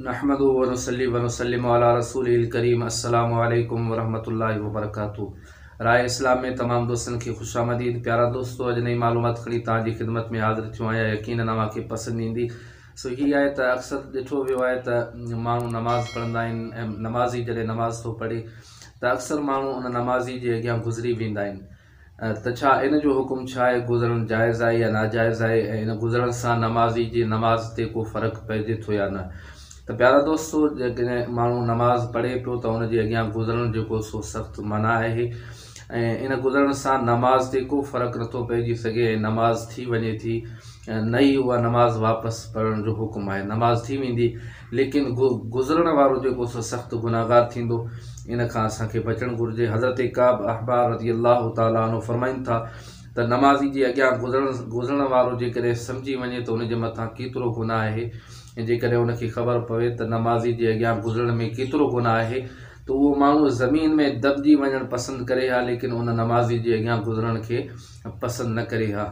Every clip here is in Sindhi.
نحمده ونصلي ونسلم علي رسوله الڪريم السلام عليڪم ورحمة الله وبرڪاته راء اسلام ۾ تمام دوستن کي خوش آمديد پيارا دوستو اڄ نئين معلومات کڻي توهان جي خدمت ۾ حاضر ٿيو آهيان يقينن اوهان کي پسند ايندي سو هي آهي ته اڪثر ڏٺو ويو آهي ته ماڻهو نماز پڙهندا آهن ۽ نمازي جڏهن نماز ٿو پڙهي ته اڪثر ماڻهو ان نمازي جي اڳيان گذري ويندا آهن ته ڇا ان جو حڪم ڇا آهي، گذرڻ جائز آهي يا ناجائز آهي ۽ ان گذرڻ سان نمازي جي نماز تي ڪو فرق پئجي ٿو يا نه؟ ته پيارا دوستو جيڪڏهن ماڻهو نماز پڙهي پيو ته ان جي اڳيان گذرڻ جيڪو سو سخت منع آهي ۽ ان گذرڻ سان نماز تي ڪو فرق نٿو پئجي سگهي ۽ نماز ٿي وڃي ٿي نه ئي اها نماز واپس پڙهڻ جو حڪم آهي نماز ٿي ويندي ليڪن گذرڻ وارو جيڪو سو سخت گنهگار ٿيندو، ان کان اسان کي بچڻ گهرجي. حضرت ڪعب احبار رضي الله تعالٰي عنه فرمائن ٿا ته نمازي جي اڳيان گذرڻ وارو جيڪڏهن سمجهي وڃي ته ان جي مٿان ڪيترو گناهه آهي ۽ جيڪڏهن ان کي خبر پوي ته نمازي جي اڳيان گذرڻ ۾ ڪيترو گناهه آهي ته اهو ماڻهو زمين ۾ دٻجي وڃڻ پسند ڪري ها ليڪن ان نمازي جي اڳيان گذرڻ کي پسند نه ڪري ها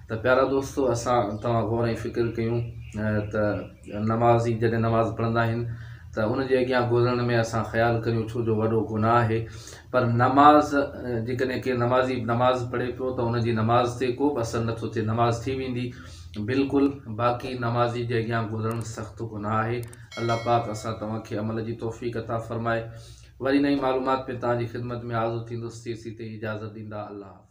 ته پيارا دوستو اسان توهان غور ۽ فڪر ڪيون ته نمازي جڏهن نماز پڙهندا آهن ته ان جي اڳيان گذرڻ ۾ اسان خيال ڪريون ڇو جو وڏو گناهه آهي پر نماز جيڪڏهن ڪنهن نمازي نماز پڙهي پيو ته ان جي نماز تي ڪو به اثر نٿو ٿئي نماز ٿي ويندي بلڪل باقي نمازي جي اڳيان گذرڻ سخت گناهه آهي الله پاڪ اسان توهان کي عمل جي توفيق عطا فرمائي وري نئين معلومات ۾ توهان جي خدمت ۾ حاضر ٿيندس تيسين تائين اجازت ڏيندا الله حافظ.